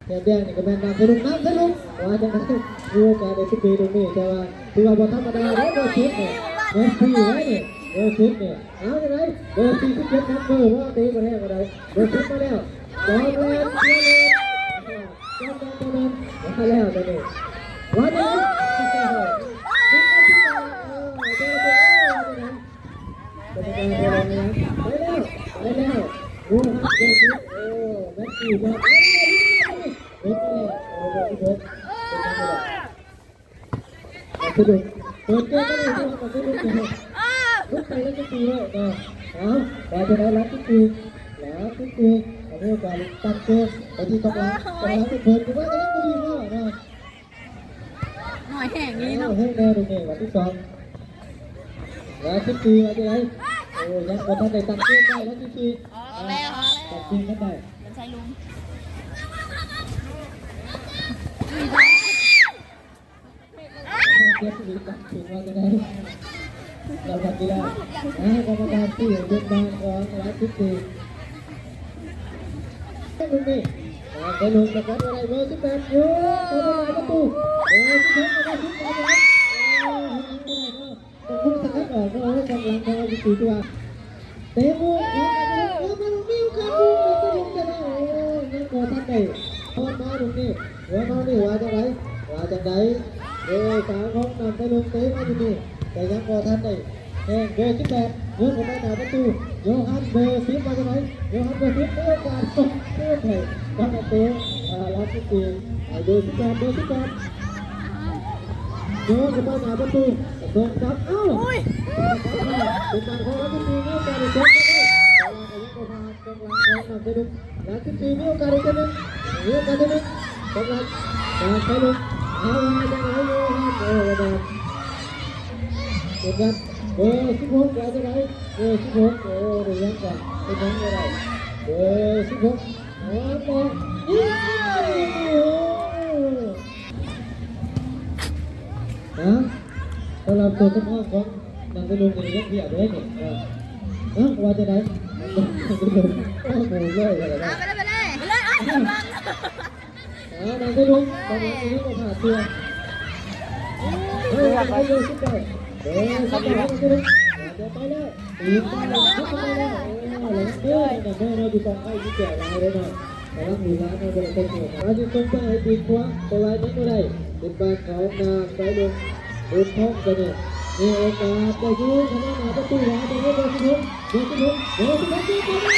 ແດງນີ້ກໍແມ່ນນຳໃສ່ລູກ ນຳໃສ່ລູກ ວ່າຈັ່ງໃດ ມີໂອກາດໄດ້ສະເກດຕົງນີ້ ແຕ່ວ່າຖືວ່າບໍ່ທຳມະດາເດ້ ເບີສິບນີ້ ເບີສິບເດ້ນີ້ ເບີສິບນີ້ ເອົາຈັ່ງໃດ ເບີສີ່ສິບເຈັດນຳເບີ ບໍ່ເຕະບໍ່ແຮງປານໃດ ເບີສິບມາແລ້ວ ຈອມແລນ ຈອມແລນ ມາແລ້ວຕອນນີ້ ວ່າຈັ່ງໃດ ເອີ ເບີສິບ ເອີ ວ່າຈັ່ງໃດ ໄປແລ້ວ ໄປແລ້ວ ໂອ້ ແມັດຊິວ ເບີສິບ ເອີ ເບີສິບ ເອີ ເບີສິບຫົກ ເປີດເກມມາເລີຍ ເປີດເກມມາເລີຍ ເອົາ ໄປແລ້ວ ເອົາ ວ່າຈັ່ງໃດ ລັດຕິດ ລັດຕິດ ເອົາ ມີໂອກາດຕັດເກມໄປທີ່ກອງຫຼັງ ກອງຫຼັງເປີດຂຶ້ນມາ ກໍຍັງບໍ່ດີພໍເນາະ. ໜ້ອຍແຮງນີ້ເນາະ ເອົາ ແຮງແນ່ຕົງນີ້ ວັນທີສອງ ລາວສິບສີ່ ວ່າຈັ່ງໃດ ໂອ້ ຍັງບໍ່ທັນໄດ້ຕັ້ງເກມໄດ້ ລາວສິບສີ່ ອອກແລ້ວ ຕັ້ງເກມກັນໄດ້ ເປັນໄຊລຸງ ເຈັບຫຼືຕັດເກມ ວ່າຈັ່ງໃດ ລາວພັດກິລາ ອ່າ ກຳມະການຊີ້ໃຫ້ເປັນບານຂອງ ລາວສິບສີ່ ເບິ່ງນີ້ ໄປລົງສະກັດບໍ່ໄດ້ ເບີສິບແປດ ໂຍນເຂົ້າໄປໃນປະຕູ ເບີສິບຫົກ ເບີສິບແປດ ເອີ ເຮັດຫຍັງບໍ່ໄດ້ເນາະ ຕ້ອງຄຸມສະກັດອອກເນາະ ກອງຫຼັງຂອງ ລາວສິບສີ່ ຕົວ ເຕະໂມງ ເອີ ມາລົງ ມີໂອກາດ ໂມງ ມາລົງ ແຕ່ວ່າ ໂອ້ ຍັງບໍ່ທັນໄດ້ ໂຍນມາລົງນີ້ ໂຍນມານີ້ ວ່າຈັ່ງໃດ ວ່າຈັ່ງໃດ ເອີ ສາມຂອງນຳໄປລົງ ເຕະມາຢູ່ນີ້ ແຕ່ຍັງບໍ່ທັນໄດ້ ແຮງ ເບີສິບແປດ ໂຍນເຂົ້າໄປໜ້າປະຕູ ໂຢຮັນ ເບີສິບ ວ່າຈັ່ງໃດ ໂຢຮັນ ເບີສິບ ມີໂອກາດ ໂອ້ ເຕະ ບັງເຕີ ອ່າ ລັດຊິຕີ ໃຫ້ເບີສິບແປດ ເບີສິບແປດ ໂຢນເຂົ້າໄປໜ້າປະຕູ ສົ່ງກັບ ເອົ້າ ໂອ້ຍ ເປັນບານຂອງລັດຊິຕີ ມີໂອກາດໄດ້ຕົກ ແຕ່ວ່າກໍຍັງບໍ່ຜ່ານ ກອງຫຼັງຂອງນຳໄຊລຸງ ລັດຊິຕີ ມີໂອກາດໄດ້ຕົກ ມີໂອກາດໄດ້ຕົກ ກອງຫຼັງ ນຳໄຊລຸງ ເອົາ ວ່າຈັ່ງໃດ ໂຢຮັນ ເອີ ວ່າ ເປັນຫຍັງ ເບີສິບຫົກ ວ່າຈັ່ງໃດ ເບີສິບຫົກ ໂອ້ ໄດ້ຫຍັງກະ ເປັນຫຍັງບໍ່ໄດ້ ເບີສິບຫົກ ໂອ້ ໂອ້ ຮະ ສຳລັບຕົວສຳຮອງຂອງນຳໄຊລຸງນີ້ຍັງເພຍຢູ່ເດ້ນີ້ ເອີ ຮະ ວ່າຈັ່ງໃດ ໂອ້ໂຫ ເລີຍ ເອົາໄປເລີຍ ໄປເລີຍ ເອົາກຳລັງ ອ່າ ນຳໄຊລຸງ ກຳລັງຊິຍິງອອກຫາເສືອ ເຮີ້ຍ ນຳໄຊລຸງ ເຮີ້ຍ ນຳໄຊລຸງ ເດີນໄປແລ້ວ ຕີໄປແລ້ວ ໂອ້ ລະວັງເດີ ນຳເດີ ຢູ່ກອງໄຟ ມີແກ້ວຫຼາຍເດີເນາະ ລະວັງ ມີຫຼາຍເນາະ ບໍ່ໄດ້ໃສ່ເສື້ອ ອາ ຊິສົ່ງໄປໃຫ້ປີກຂວາ ແຕ່ວ່າຍັງບໍ່ໄດ້ ເປັນບານຂອງນາໄຊລຸງ ບຸນທົງ ຕົວນີ້ ມີໂອກາດໄດ້ຢູ່ ເຂົ້າມາໜ້າປະຕູ ຫາໄດ້ເບີສິບຫົກ ເບີສິບຫົກ ເບີສິບຫົກ ເບີສິບຫົກ ບໍ່ໄດ້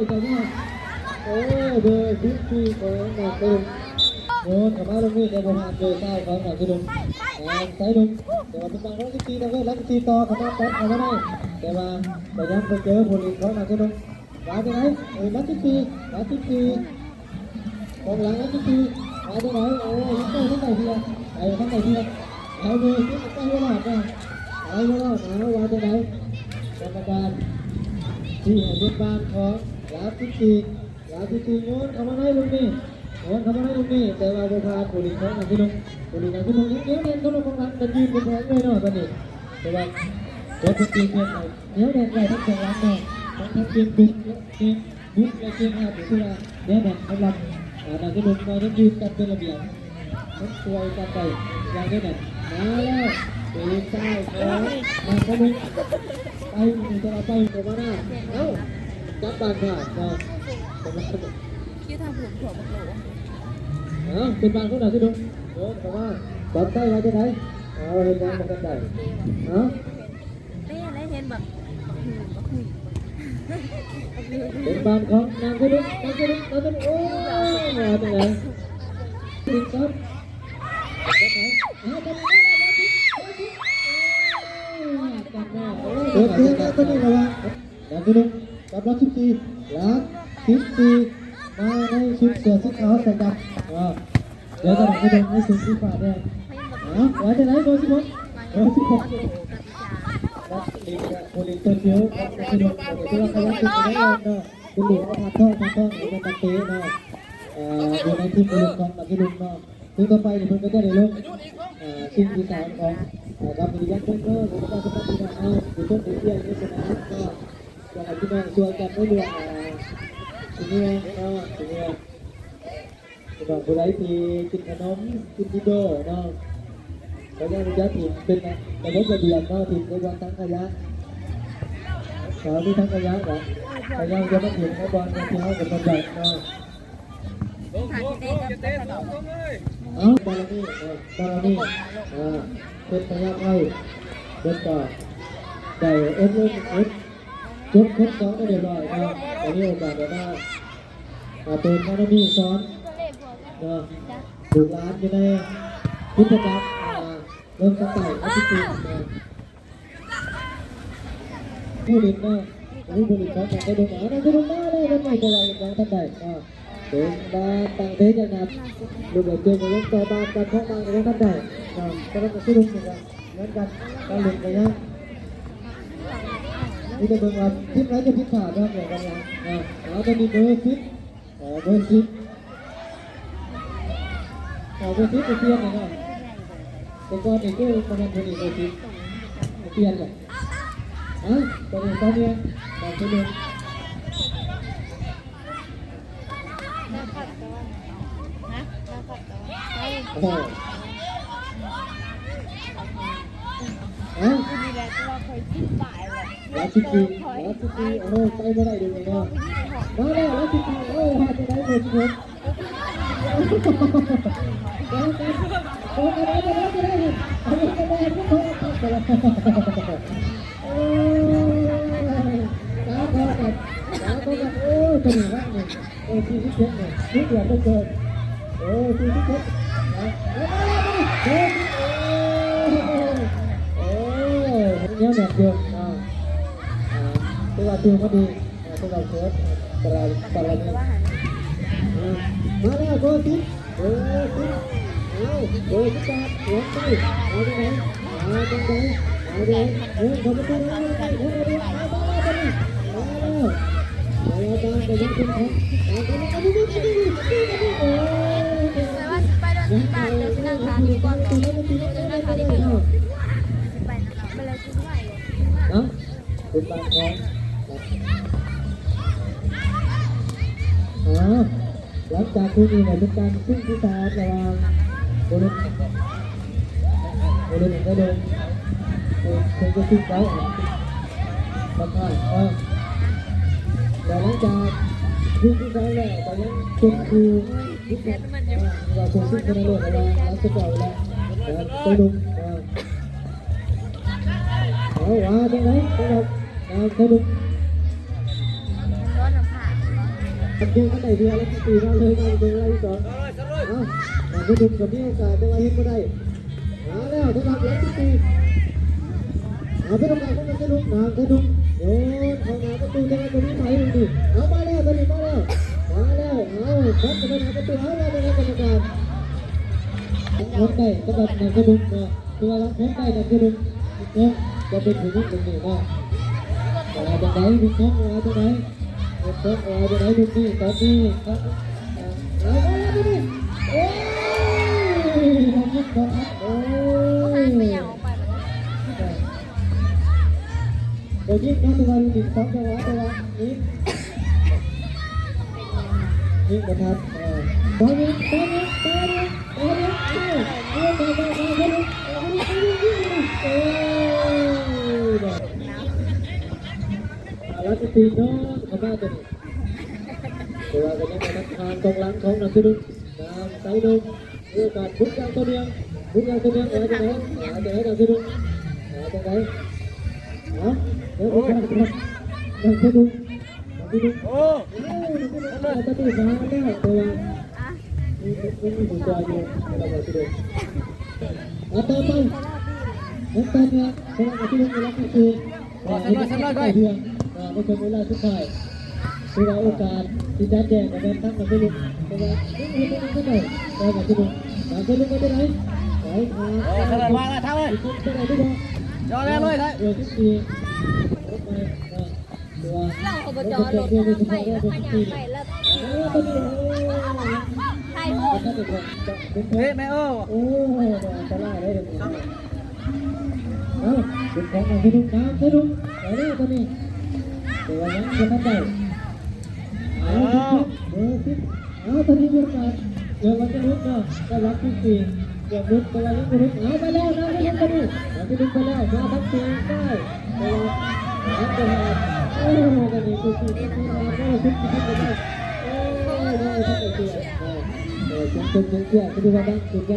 ຊະເນາະ ໂອ້ ເບີສິບສີ່ຂອງນາໄຊລຸງ ໂຍນເຂົ້າມາລົງນີ້ ແຕ່ບໍ່ຜ່ານເບີຊາວຂອງນາໄຊລຸງ ນາໄຊລຸງ ແຕ່ວ່າເປັນບານຂອງສິບສີ່ ນາໄຊລຸງ ສິບສີ່ຕໍ່ເຂົ້າມາ ຕັດເຂົ້າມາໃນ ແຕ່ວ່າກໍຍັງໄປເຈີຜູ້ຫຼິ້ນຂອງນາໄຊລຸງ ວ່າຈັ່ງໃດ ເອີ ນາສິບສີ່ ນາສິບສີ່ ກອງຫຼັງ ນາສິບສີ່ ວ່າຈັ່ງໃດ ໂອ້ ຍັງໄປທາງໃດເທື່ອ ໄປທາງໃດເທື່ອ ໄປເບີສິບ ໄປບໍ່ລອດນະ ໄປບໍ່ລອດນະ ວ່າຈັ່ງໃດ ກຳມະການຊີ້ໃຫ້ເປັນບານຂອງ ລາວສິບສີ່ ລາວສິບສີ່ ໂຍນເຂົ້າມາໃນລູກນີ້ ໂຍນເຂົ້າມາໃນລູກນີ້ ແຕ່ວ່າບໍ່ຜ່ານຜູ້ຫຼິ້ນຂອງນາໄຊລຸງ ຜູ້ຫຼິ້ນນາໄຊລຸງຍັງໜຽວແໜ້ນກັບລັບຂອງຫຼັງ ກັນຢືນເປັນແຖວເລີຍເນາະ ຕອນນີ້ ແຕ່ວ່າຕົວເປັນເກມ ໜຽວແໜ້ນໄວ້ທັງສອງຫຼັງເນາະ ທັງເກມບຸກ ເກມບຸກ ແລະ ເກມຮັບ ຖືວ່າແໜ້ນແໜ້ນສຳລັບ ອ່າ ນາໄຊລຸງເນາະ ຍັງຢືນກັນເປັນລະບຽບ ມັນຊ່ວຍກັນໄປຢ່າງແໜ້ນແໜ້ນ ມາແລ້ວ ເຕະຊ້າຍຂອງນາໄຊລຸງ ໄປ ໄປ ໄປ ເຂົ້າມາໜ້າ ເອົ້າ ຈັບບານພາດເນາະ ສຳລັບ ຄິວທາງຜູ້ຫຼວງ ເອົ້າ ເປັນບານຂອງນາໄຊລຸງ ໂຍນເຂົ້າມາ ບານໃຕ້ວ່າຈັ່ງໃດ ເອົາ ເຮັດຫຍັງບໍ່ທັນໄດ້ ເອົ້າ ແມ່ນແລ້ວ ເຫັນບັກ ບັກຫຸ່ຍ ບັກຫຸ່ຍ ເປັນບານຂອງນາໄຊລຸງ ນາໄຊລຸງ ນາໄຊລຸງ ໂອ້ຍ ວ່າຈັ່ງໃດ ຕິດກັບ ເປີດເກມແລ້ວ ຕອນນີ້ລະຫວ່າງ ນາໄຊລຸງ ກັບລັດສິບສີ່ ລັດສິບສີ່ ມາໃນຊຸດເສື້ອສີຂາວໃສ່ກັບ ເອີ ແລ້ວກໍນາໄຊລຸງໃນຊຸດສີຟ້າແດງ ເອົ້າ ວ່າຈັ່ງໃດ ເບີສິບຫົກ ເບີສິບຫົກ ນັກຫຼິ້ນ ຜູ້ຫຼິ້ນຕົວຈິ້ວຂອງນາໄຊລຸງ ແຕ່ວ່າຂະຫຍັນຂຶ້ນໄປແນ່ນອນເນາະ ຄຸນລູກ ພາດທອງ ພາດທອງ ເປັນນັກເຕະເນາະ ເອີ ຢູ່ໃນທີມຜູ້ຫຼິ້ນຂອງນາໄຊລຸງເນາະ ຄືຕໍ່ໄປນີ້ເພິ່ນກໍຈະໄດ້ລົງ ເອີ ຊິງທີສາມຂອງ ເອີ ກັບ Meridian Center ຂອງປະຊາສັມພັນ ພີ່ນ້ອງເຮົາ ຢູ່ເທິງເອເຊຍ ໃນສະໜາມເນາະ. ໃຫ້ພີ່ນ້ອງຊ່ວຍກັນໃນເລື່ອງ ອ່າ ຊິເມືອເນາະ ຊິເມືອ ພີ່ນ້ອງຜູ້ໃດທີ່ກິນຂະໜົມ ກິນດີໂດເນາະ ກໍຢ່າໄປຈັດຖິ້ມ ເປັນລະບົບລະບຽບເນາະ ຖິ້ມໃສ່ບ່ອນຖັງຂະຫຍະ ຖ້າມີຖັງຂະຫຍະກໍ ກໍຢ່າໄປຖິ້ມໃນບ່ອນທີ່ເຮົາກຳນົດໄວ້ເນາະ. ເອົ້າ ບາລານີ ເອີ ບາລານີ ອ່າ ເພິ່ນພະຍາໄທ ເພິ່ນກໍໄດ້ອົບລົມ ອົບ ຈົບຄົບສອງໄດ້ຮຽບຮ້ອຍເນາະ ກໍມີໂອກາດໄດ້ມາ ອ່າ ເປີດບາລານີສອນເນາະ ລູກຫຼານຢູ່ໃນຄຣິສຕະຈັກ ອ່າ ເບິ່ງກັນໄປ ເອົາຈິງໆເນາະ. ຜູ້ຫຼິ້ນມາ ຜູ້ຫຼິ້ນຂອງທາງໄຊດົງ ເອົາ ທາງໄຊດົງມາແລ້ວ ວັນນີ້ບໍ່ວ່າເຮັດຫຍັງທັນໄດ້ ອ່າ ເປັນການຕັ້ງເຕະຈາກໜ້າ ລູກບາດເຈັບຂອງຕົວບານ ການເຄາະບານຂອງທັນໄດ້ ອ່າ ສຳລັບທາງໄຊດົງນີ້ກໍເໝືອນກັນ ການຫຼິ້ນກໍຍັງ ມີແຕ່ເບິ່ງວ່າທີມໃດຈະຜິດພາດເນາະ ໃນກອງຫຼັງ ອ່າ ເອົາ ຕອນນີ້ເບີສິບ ເອີ ເບີສິບ ເອີ ເບີສິບກໍປ່ຽນແລ້ວເນາະ ແຕ່ກ່ອນນີ້ຄືປະມານເທົ່ານີ້ ເບີສິບ ປ່ຽນແລ້ວ ເອົ້າ ຕອນນີ້ຕອນນີ້ ຕອນນີ້ ໂອ້ໂຫ ເອົ້າ ນີ້ແຫຼະ ຄືວ່າຂ້ອຍກິນຕາຍແລ້ວ ລາວຊິຕີ ລາວຊິຕີ ໂອ້ ໄປບໍ່ໄດ້ເດນີ້ເນາະ ມາແລ້ວ ລາວຊິຕີ ໂອ້ ວ່າຈັ່ງໃດ ເບີສິບຫົກ ໂອ້ຍ ຕາພໍກັນ ຕາພໍກັນ ໂອ້ຍ ຕົວນີ້ວ່ານີ້ ເອີ ສີ່ສິບເຈັດນີ້ ດຸເດືອດເຫຼືອເກີນ ເອີ ສີ່ສິບເຈັດນະ ໂອ້ຍ ໂອ້ຍ ໂອ້ຍ ແນວແໜ້ນຢູ່ ອ່າ ອ່າ ຖືວ່າຖືກມາດີ ອ່າ ສຳລັບໂຄ້ດ ອ່າ ຕະຫຼາດ ຕະຫຼາດນີ້ ອ່າ ມາແລ້ວ ເບີສິບ ເບີສິບ ເອົາ ເບີສິບແປດ ຫົວໃສ່ ເອົາຈັ່ງໃດ ເອົາຈັ່ງໃດ ເອົາຈັ່ງໃດ ເອີ ເຂົ້າປະຕູ ເອົາຈັ່ງໃດ ເອົາຈັ່ງໃດ ເອົາຈັ່ງໃດ ມາແລ້ວ ມາແລ້ວ ມາແລ້ວ ມາແລ້ວ ມາແລ້ວ ໂອ້ຍ ແປວ່າຊິໄປໂດນທີ່ບ້ານ ແຕ່ຊິນັ່ງຖ້າຢູ່ກ່ອນ ເອີ ຊິນັ່ງຖ້າຢູ່ກ່ອນ ຊິໄປນຳ ໄປແລ້ວຊິໄປ ເອົ້າ ເປັນບາງຄອງ ອ່າ ຫຼັງຈາກຄູ່ນີ້ກໍເປັນການຊິງທີ່ສາມລະຫວ່າງໂບເລັດ ໂບເລັດ ແລະ ໂດມ ເພິ່ນ ເພິ່ນກໍຊິງໄວ້ ປະທານ ເອີ ແລະ ຫຼັງຈາກຊິງທີ່ສາມແລ້ວກໍຍັງເປັນຄູ່ທີ່ສອງ ອ່າ ວ່າຜູ້ຊິງຊະນະເລີດລະຫວ່າງລາວສະເກົາ ແລະ ແລະ ໂຕລຸງ ອ່າ ເອົາ ວ່າຈັ່ງໃດສຳລັບ ອ່າ ໂຕລຸງ ມັນຢູ່ອັນໃດເທື່ອລະ ຕີມາເລີຍ ມາເບິ່ງລາຍທີ່ສອງ ເອົາ ອ່າ ໂຕລຸງກໍມີໂອກາດ ແຕ່ວ່າເຮັດບໍ່ໄດ້ ມາແລ້ວສຳລັບລາຍທີ່ສີ່ ເອົາ ເປັນໂອກາດຂອງໂຕລຸງ ນາງໂຕລຸງ ໂຍນເຂົ້າໜ້າປະຕູ ແຕ່ວ່າບໍ່ມີໃຜຢູ່ນີ້ ເອົາ ມາແລ້ວ ໂຕລຸງ ມາແລ້ວ ມາແລ້ວ ເອົາ ພັດເຂົ້າໄປໜ້າປະຕູ ເອົາ ວ່າຈັ່ງໃດກຳມະການ ຍັງໄດ້ສຳລັບນາງໂຕລຸງເນາະ. ຄືວ່າລັກພົບໄດ້ນະ ຄືລຸງເນາະ ຈະເປັນຜູ້ຍິງຕົງນີ້ເນາະ ເອີ ຈັ່ງໃດລຸງເນາະ ວ່າຈັ່ງໃດ ລຸງເນາະ ວ່າຈັ່ງໃດ ລຸງນີ້ ຕອນນີ້ເນາະ ເອີ ເອົາແລ້ວນີ້ ໂອ້ຍ ຍິງບໍ່ທັນ ໂອ້ຍ ບໍ່ຍິງເນາະ ແຕ່ວ່າລຸງຍິງສອງຈັງຫວະ ແຕ່ວ່າຍິງ ຍິງບໍ່ທັນ ເອີ ບໍ່ຍິງ ບໍ່ຍິງ ບໍ່ຍິງ ລາວຊິຕີຍ້ອນເຂົ້າມາຕົວນີ້ ແຕ່ວ່າກໍຍັງບໍ່ທັນຜ່ານກອງຫຼັງຂອງນຳສະດຸງ ນຳໄຊດົງ ມີໂອກາດບຸກຢ່າງຕໍ່ເນື່ອງ ບຸກຢ່າງຕໍ່ເນື່ອງ ວ່າຈັ່ງໃດ ວ່າຈັ່ງໃດນຳສະດຸງ ວ່າຈັ່ງໃດ ເອົ້າ ເດີນໄປນຳສະດຸງ ນຳສະດຸງ ໂອ້ ນຳສະດຸງ ນຳສະດຸງ ມາແລ້ວ ແຕ່ວ່າ ມີ ມີ ມີຜູ້ຊ່ອຍຢູ່ ແລ້ວກໍຊິໄດ້ ອ່າ ຕໍ່ໄປ ແລະ ຕອນນີ້ ສຳລັບອາຊີບຂອງນັກກິລາ ເອີ ສຳລັບ ສຳລັບໄດ້ ເພື່ອ ເອີ ໃນຊ່ວງເວລາສຸດທ້າຍ ຖືວ່າໂອກາດທີ່ຈະແຈ້ງກໍແມ່ນທັງນັກກິລາ ເພາະວ່າ ເອີ ເຮັດໄດ້ ແຕ່ວ່າ ເອີ ນັກກິລາ ໄປທາງ ເອີ ສະຫຼອດວາງແລ້ວ ທາງເອີຍ ໄປໄດ້ຫຼືບໍ່ ຈອດແລ້ວເລີຍ ເອີ ສິບສີ່ ລົງໄປ ເອີ ເຮົາກໍບໍ່ຈອດລົດ ເຮົາໄປ ເຮົາກໍຍ່າງໄປແລ້ວ ໄທໂພດ ເອີ ແມ່ ໂອ້ ໂອ້ ອັນຕະລາຍເດ້ ເອົ້າ ເປັນຂອງນາງສະດຸ້ງ ນາງສະດຸ້ງ ໄປແລ້ວຕອນນີ້ ແຕ່ວ່າຍັງບໍ່ທັນໄດ້. ເອົາ ເບີສິບ ເອົາ ຕອນນີ້ມີໂອກາດ ເກືອບວ່າຈະຫຼຸດເນາະ ໄດ້ຮັບຈິງໆ ເກືອບຫຼຸດ ແຕ່ວ່າຍັງບໍ່ຫຼຸດ. ເອົາ ໄປແລ້ວ ນຳໄປແລ້ວ ຕອນນີ້ ນຳໄປແລ້ວ ມາທັງຕີນຊ້າຍ ແຕ່ວ່າຍັງບໍ່ຮອດ. ໂອ້ ຕອນນີ້ຄືຊິ ຄືຊິຮອດ ໂອ້ ສຸດ ສຸດ ສຸດ ໂອ້ ບໍ່ທັນໄດ້ເທື່ອ ເອີ ສຽງຊົມ ສຽງເຊຍ ຄືວ່າດັງຂຶ້ນ.